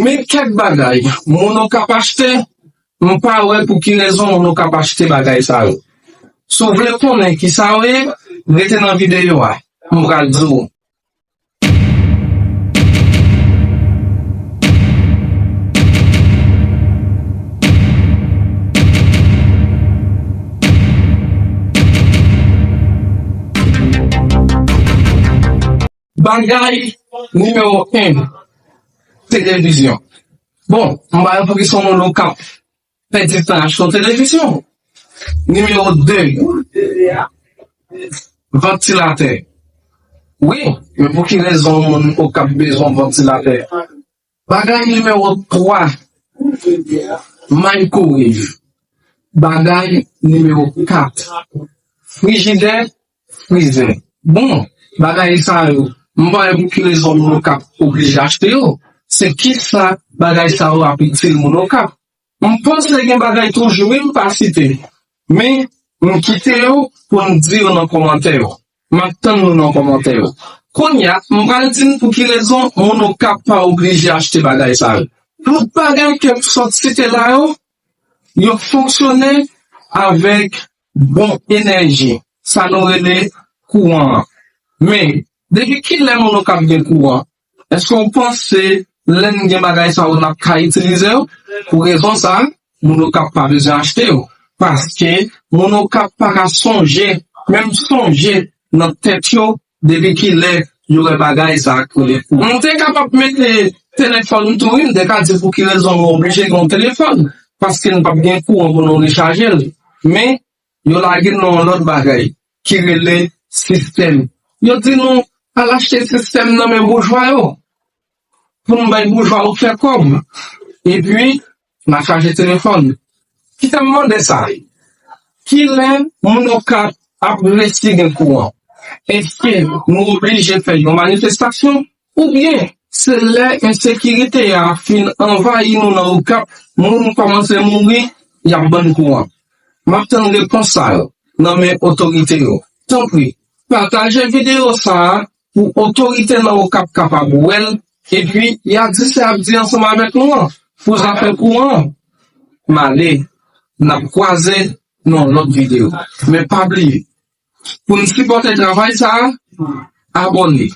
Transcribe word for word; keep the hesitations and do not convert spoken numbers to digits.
Men kèk bagay moun Okap achte, m pa wè pou ki rezon moun Okap achte bagay sa yo. Si w vle konnen ki sa yo ye, rete nan videyo a, m pral di w. Bagay nimewo en, televizyon. Bon, m pa wè poukisa yon moun Okap pèdi tan achte yon televizyon. Nimewo de, vantilatè. Wi, men pou ki rezon yon moun Okap bezwen vantilatè? Bagay nimewo twa, microwave. Bagay nimewo kat, frijidè, frizè. Bon, bagay sa yo, m pa wè pou ki rezon moun Okap oblije achte yo. Se kisa bagay sa yo ap itil moun Okap? M panse gen bagay toujou wi m pa site, men m kite yo pou n di yo nan kòmantè yo. M ap tann nou nan kòmantè yo. Kounye a, m pral di n pou ki rezon moun Okap pa oblije achte bagay sa yo. Tout bagay ke m sot site la yo, yo fonksyone avèk bon enèji, sa nou rele kouran an. Men, depi kilè moun Okap gen kouran? Èske w panse lè n gen bagay sa yo n ap ka itilize yo? Pou rezon sa a, moun Okap pa bezwen achte yo. Paske moun Okap pa ka sonje, menm sonje nan tèt yo, depi kilè yo wè bagay sa a k rele kouran. M te kapab mete telefòn tou wi, m te ka di pou ki rezon nou oblije gen yon telefòn, paske n p ap gen kouran pou nou rechaje l. Men, yo lage n nan yon lòt bagay ki rele sistèm. Yo di nou al achte sistèm nan men boujwa yo, pou n bay boujwa yo fè kòb. Epi, n a chaje telefòn. Kite m mande sa, kilè moun Okap ap resi gen kouran? Èske nou oblije fè yon manifestasyon? Oubyen, se lè ensekirite a fin anvayi nou nan Okap, moun kòmanse mouri, y ap ban n kouran? M ap tann repons sa yo nan men otorite yo. Tanpri, pataje videyo sa a pou otorite nan Okap kapab wè l, epi y a di sa y ap di ansanm avèk nou an pou zafè kouran an. M ale, n ap kwaze nan yon lòt videyo. Men pa bliye, pou n sipòte travay sa a, abòne,